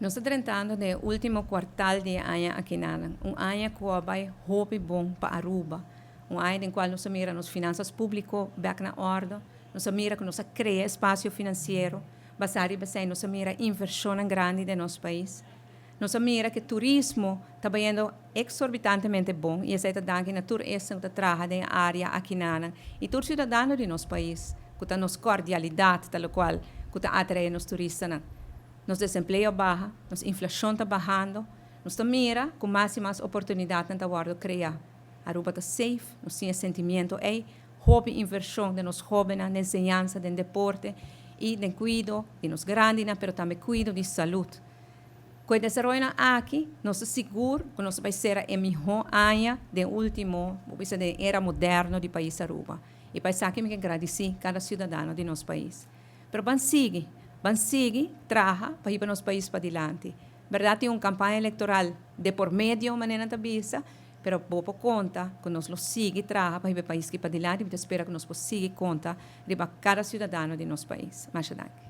Nos ta drentando den e ultimo kwartal di e aña akinanan, un aña ku a bai hopi bon pa Aruba, un aña den kual nos a mira nos finansas públiko bèk na òrdu, nos a mira ku nos a krea espasio finansiero, basá riba esei nos a mira invershonnan grandi den nos pais. Nos a mira ku e turismo ta bayendo eksorbitantemente bon i esei ta danki na tur esnan ku ta traha den e área akinanan i tur siudadano di nos pais ku ta nos kordialidat ta lokual ku ta atraé nos turistanan. Nos desempleo a baha, nos inflashon ta bahando, nos ta mira ku mas i mas oportunidatnan ta wòrdu kreá. Aruba ta safe, nos tin e sentimiento ei, hopi invershon den nos hóbennan, den enseñansa, den deporte i den kuido di nos grandinan, pero tambe kuido di salud. Ku e desaroyonan aki, nos ta sigur ku nos ta bai sera e mihó aña den último, bo bisa den era moderno di pais Aruba. I pa esaki mi ke gradisí kada siudadano di nos pais. Pero ban sigui, ban sigui traha pa hiba nos pais padilanti. Berdad tin un campaña electoral de por medio, manera nan ta bisa, pero bo por conta cu nos lo sigui traha pa hiba e pais aki padilanti, mi ta spera cu nos por sigui conta riba cada ciudadano di nos pais. Masha danki.